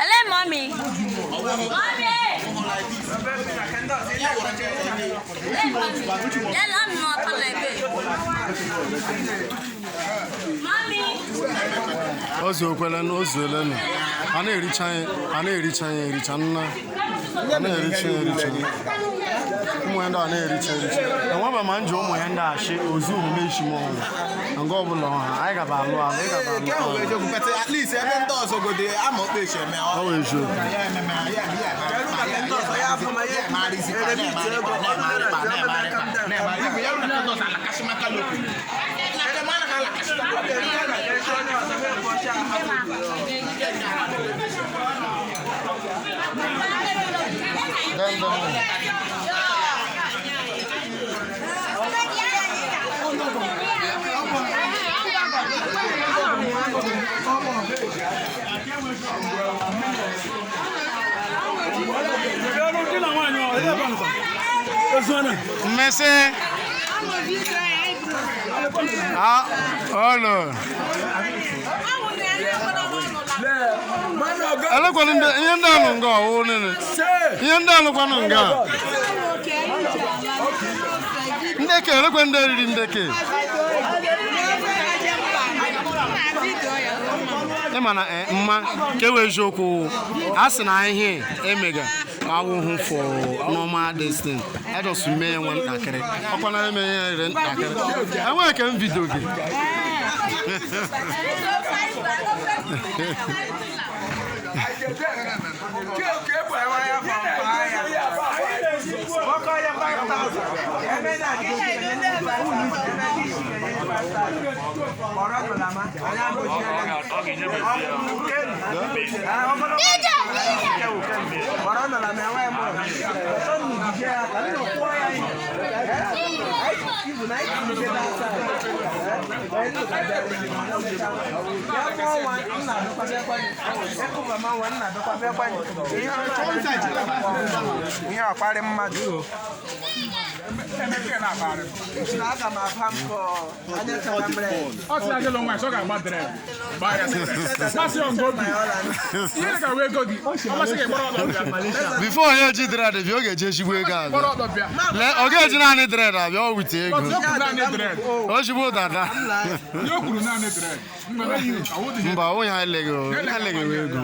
Hello, mommy. Mommy! O zuokwelenu, o zuelenu. A na-ericha a na-ericha ya ericha nna. A na-ericha ya ericha. Ụmụ ya ndị a na-ericha ericha. Enweba ma nji ụmụ ya ndị achị ozu omume ishi m ọnwụ. Nga ọbụla ọha, anyị gaba alụ alụ, ị gaba alụ alụ. At least ebe ndị ọzọ gode ama okpe echi eme Ọ wụ eziokwu. Mmesị. Ah, ọlụ. Elekwanụ ndị ihe ndị anụ nga ọwụ nene. Ihe ndị anụkwanụ nga. Ndeke elekwe ndị eriri ndeke. Ịma na mma ka e wee eziokwu a sị na ihe emega awụhụ for normal this thing. I just mee nwe ntakịrị ọkwa na eme ihe rere ntakịrị enweghị ka m bido gị. Ihe ọkparị mmadụ aga m aba mbọ anya chara mere. Ọ sị na gị lụ nwaanyị, sọ ga-agba dred. Gbaa ya sị. Masị ya ngo bi. Ihe dị ka wee ego gị. Ọ masị gị gbara ọdọ bịa. Before onye ji dred bịa, ọ ga-eji ezigbo ego abịa. Gbara ọdọ bịa. Lee, ọ ga-eji naanị dred abịa, ọ wite ego. Ọ kwuru naanị dred. Ozigbo dada. Ihe o kwuru naanị dred. Mba, onye eleghị eleghị ego.